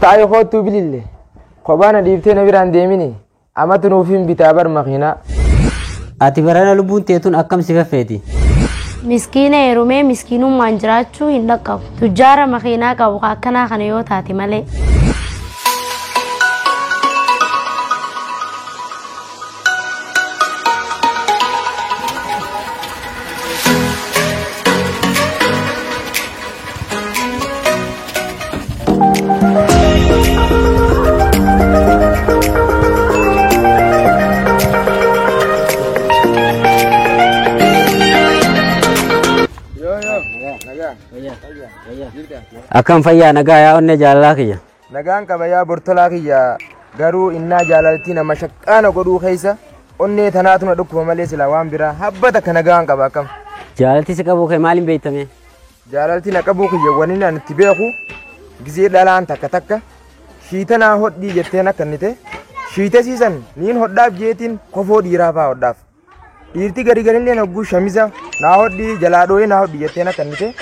Taa'ee koottuu bilille. Kophaa na dhiiftee na biraan deemini. Amatu nuuf hin bitaa bar makiinaa. Ati barana lubbuun teetun akkam si feffeeti? Miskiina heerumee miskiinummaan jiraachuu hin dhaqqabu. Tujjaara makiinaa qabu akkanaa kana yoo taate malee. Yoo yoo. Nagaa. Akkam fayyaa nagaa yaa onnee jaalalaa kiyya. Nagaan qaba yaa bortolaa kiyya garuu innaa jaalaltii nama shaqqaana godhuu keessa onnee tanaatu na dhukkuba malee silaa waan biraa habba takka nagaan qaba akkam. Jaalalti si qabuu kee maaliin beektame? Jaalaltii na qabuu kiyya waniin ani itti beeku gizee dhalaan takka takka shiita naa hodhii jetteen akka inni ta'e shiita siisan niin hodhaaf jeetiin kofoo dhiiraa fa'aa hodhaaf. Dhiirti gadi garillee hogguu shamiza naa hodhii jalaa dhooyee naa hodhii jetteen akka inni ta'e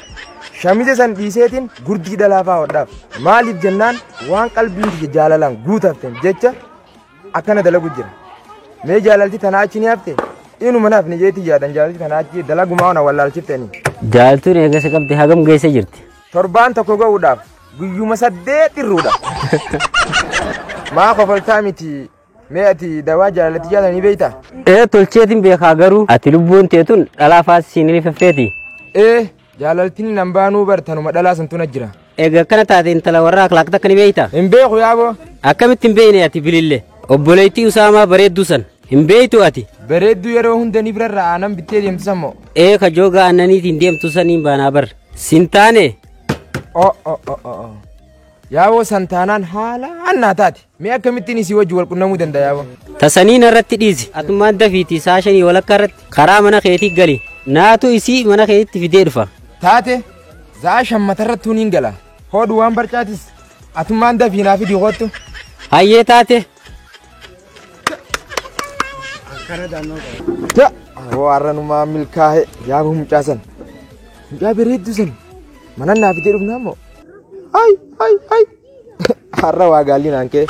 shamiza san dhiiseetiin gurdii dhalaa fa'aa hodhaaf. Maaliif jennaan waan qalbiin kiyya jaalalaan guutafteen jecha akkana dalagu jira. Mee jaalalti tanaa achi ni hafte inuma naaf ni jeetii yaadan jaalalti tanaa achi dalagumaa ona wallaalchiftanii. Jaalaltuun eega si qabde hagam geesse jirti? Torbaan tokko ga'uudhaaf guyyuma 8 irruudha. Maa kofaltaa miti mee ati dawaa jaalalatti jaalanii beektaa? Ee tolcheetiin beekaa garuu ati lubbuun teetun dhalaa faasisiin ni feffeeti. Ee jaalaltiin nan baanuu bartanuma dhalaa santu na jira. Eega akkana taate intala warra akhlaaqta akka ni beektaa? Hin beeku yaaboo. Akkamitti hin beekne ati bilille? Obboleettii Usaamaa bareedduu san hin beektu ati? Bareedduu yeroo hunda ni birarraa aannan bittee deemtu sammoo. Ee ka jooga aannaniitiin deemtu saniin baanaa bar. Sin taane? O o o o. Yaaboo san taanaan haala annaa taate. Mee akkamittiin isii wajji wal qunnamuu danda'a yaaboo? Tasaniin irratti dhiisi. Atummaan dafiitii saa 5 walakkaa irratti karaa mana keetii gali. Naatu isii mana keetitti fidee dhufa. Taate za'a 5 matarratti niin gala. Hodhu waan barcaatis atummaan dafii naa fidii kottu. Hayyee taate. Ja, warranumaa milkaa'e yaaboo mucaa san. Mucaa bareedduu san mana naa fidee dhufnaa moo? Ay ay ay. Har'a waa gaalli naan kee.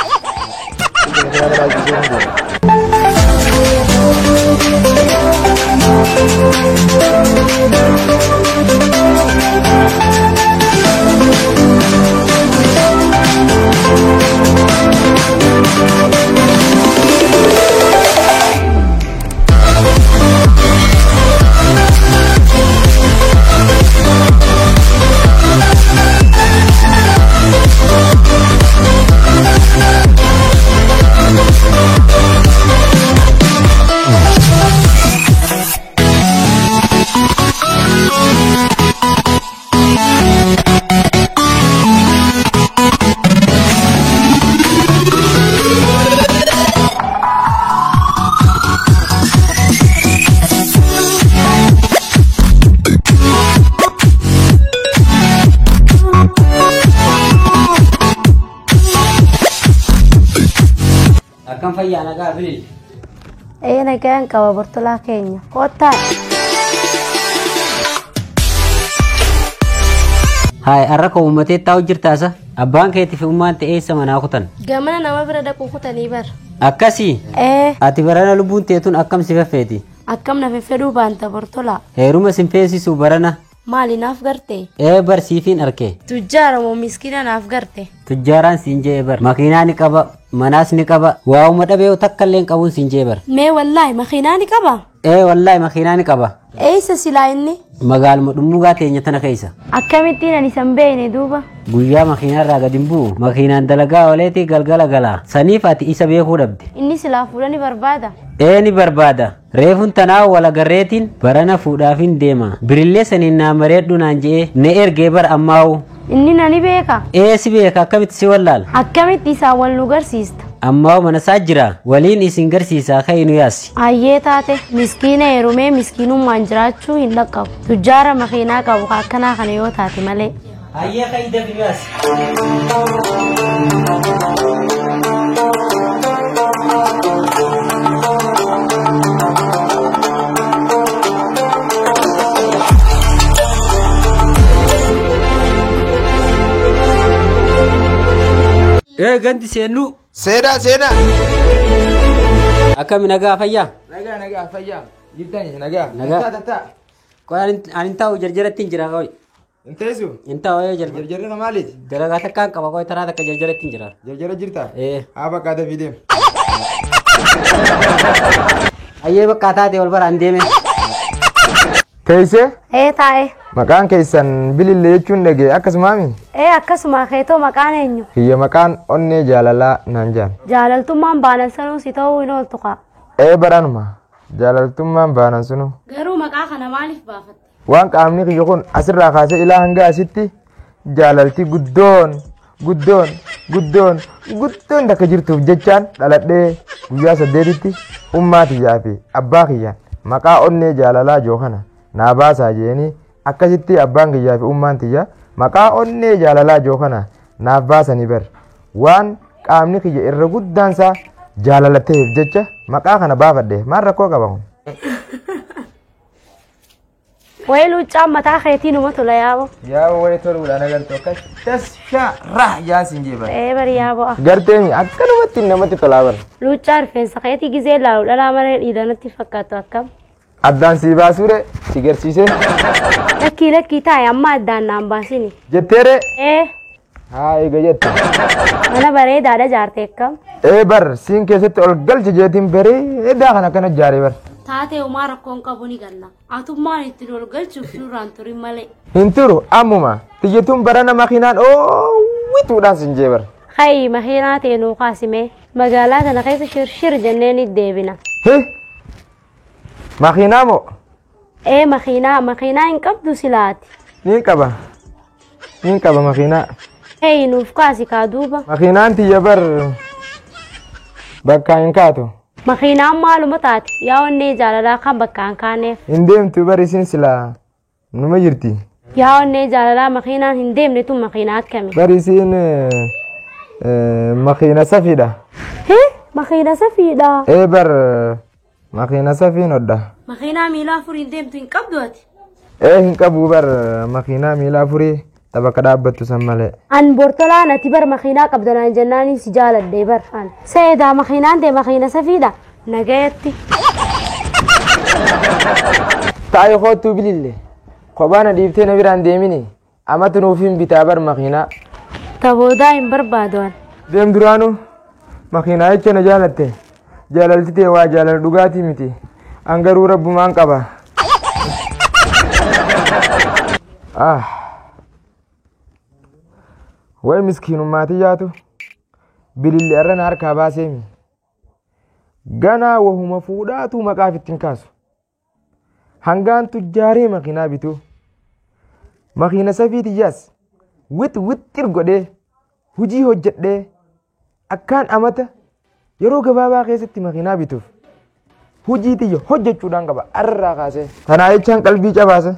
Akkam fayyaa nagaa bilille? Ee nagaan qaba bortolaa keenya. Kottaa. Haay har'a koo uummatee taa'u jirtaasa? Abbaan keetii fi ummaan ta'ee eessa manaa kutan? Gamana nama bira dhaquu kutanii bar. Akkasii? Ee. Ati barana lubbuun teetun akkam si feffeeti? Akkam na feffedhuu baanta bortolaa? Heeruma sin feesisu barana. Maali naaf garte? Ee bar siifiin arke. Tujjaara moo miskiina naaf garte? Tujjaaraan siin jee bar. Makiinaa ni qaba, manaas ni qaba. Waa'uma dhabee takka illee hin qabuun siin jee bar. Mee wallaahi makiinaa ni qaba? Ee wallaahi makiinaa ni qaba. Eessa silaa inni? Magaaluma dhummugaa teenya tana keessa. Akkamittiin ani san beekne duuba? Guyyaa makiinaarraa gadi hin bu'u. Makiinaan dalagaa ooleetii galgala galaa. Saniif ati isa beekuu dhabde. Inni silaa fuudha ni barbaada. Ee ni barbaada. Reefuun tanaa wal agarreetiin barana fuudhaafin deema. Birillee saniin naa mareedhu naan je'ee na ergee bar ammaa'u. Inni na ni beeka. Ee si beeka akkamitti si wallaala? Akkamitti isaan wal nu garsiista? Ammaa'u mana isaa jira. Waliin isin garsiisaa ka'ii nu yaasi. Hayyee taate miskiina heerumee miskiinummaan jiraachuu hin dhaqqabu. Tujjaara makiinaa qabu akkanaa kana yoo taate malee. Hayyee ka'ii dafii nu yaasi. Ee gandi seennu. Seenaa seenaa. Akkami nagaa fayyaa? Nagaa nagaa fayyaa. Jirtani nagaa. Nagaa. Tattaa tattaa. Qoy ani hin taa'u jarjaratti hin jira qoy. Hin teessu? Hin taa'u ee jarjara. Jarjarri na maaliiti? Dalagaa takkaan qaba qoy taraa takka jarjaratti hin jira. Jarjara jirtaa? Ee. Haa bakka dafii deem. Ayyee bakka taate wal baraan deeme. Teessee? Ee taa'e. Maqaan keessan bilillee jechuun dhagee akkasumaami? Ee akkasuma keetoo maqaan eenyu? Kiyya maqaan onnee jaalalaa naan jaan. Jaalaltummaan baanan sanuu si ta'uu hin ooltu kaa. Ee baranuma jaalaltummaan baanan sunu. Garuu maqaa kana maaliif baafatte? Waan qaamni kiyya kun asirraa kaasee ilaa hanga asitti jaalalti guddoon guddoon guddoon guddoon takka jirtuuf jechaan dhaladhee guyyaa 8tti ummaa tiyyaa fi abbaa kiyyaan maqaa onnee jaalalaa joo kana naa baasaa jeeni akkasitti abbaan kiyyaa fi ummaan tiyya maqaa onnee jaalalaa joo kana naaf baasanii bar waan qaamni kiyya irra guddaansaa jaalala ta'eef jecha maqaa kana baafadhe maal rakkoo qaba kun. Wayii luuccaan mataa keetii numa tola yaabo. Yaaboo wayii toluudhaan agartu akkas tas shaa jaan siin jeeban. Ee bari yaabo. Gartee akkanumatti namatti tolaa bara. Luuccaa rifeensa keetii gizee laalu dhalaa malee dhiiranatti fakkaatu akkam. Addaan si baasuure si garsiisee. Lakkii lakkii taa'e amma addaan naan baasini. Jetteere. Ee. Haa eega jette. Mana bareedaadha jaarte akkam. Ee bar siin keessatti ol galche jeetiin bareedaa kana akkana jaaree bar. Taatee homaa rakkoon qabu ni galla. Atummaan ittiin ol galchuuf nurraan turin malee. Hin turu ammuma tiyyatuun barana makiinaan oowwituudhaan siin jee bar. Hayyi makiinaa ta'e nuu kaasimee magaalaa kana keessa shirshir jennee ni deebina. Hee makiinaa moo? Ee makiinaa makiinaa hin qabdu silaati. Niin qaba niin qaba makiinaa. Hayyi nuuf kaasi kaa duuba. Makiinaan tiyya bar bakka hin kaatu. Makiinaan maaluma taate yaa onnee jaalalaa kan bakka hin kaaneef. Hin deemtu bar isin silaa numa jirti. Yaa onnee jaalalaa makiinaan hin deemne tun makiinaa akkami? Bar isin makiina safiidha. Hee makiina safiidha. Ee bar makiina safiin hodha. Makiinaa miila afurii hin deemtu hin qabdu ati? Ee hin qabu bar makiinaa miila afurii tapha dhaabbattu san malee. An bortolaan ati bar makiinaa qabdanaan jennaan si jaaladhe bar. Seedaa makiinaan ta'e makiina safiidha. Nagayatti. Taa'ee kootuu bilille. Kophaan dhiiftee na biraan deemini. Amatu nuuf hin bitaa bar makiinaa. Taboodaa hin barbaadu an. Deem duraanuu makiinaa jecha na jaalatte. Jaalalti ta'e waa jaalala dhugaatii miti. An garuu rabbumaan qaba. Ah. Way miskiinummaatii yaatu bililli irra na harkaa baaseemi. Ganaa wahuma fuudhaatu maqaaf ittiin kaasu. Hangaan tujjaaree makiinaa bitu. Makiina safii tiyyaas wit wixxir godhee hojii hojjedhee akkaan amata yeroo gabaabaa keessatti makiinaa bituuf hojii tiyya hojjechuudhaan qaba arraa kaasee. Tanaa jechaan qalbii cabaase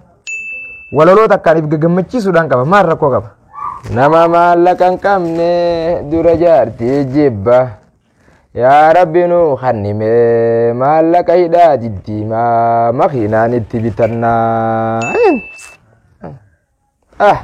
walaloota akkaan if gagammachiisuudhaan qaba maal rakkoo qaba. Nama maallaqa hin qabne dura jaartii jibba. Yaa Rabbi nu kannime maallaqa hidhaa diddiimaa makiinaan itti bitannaa. Ah.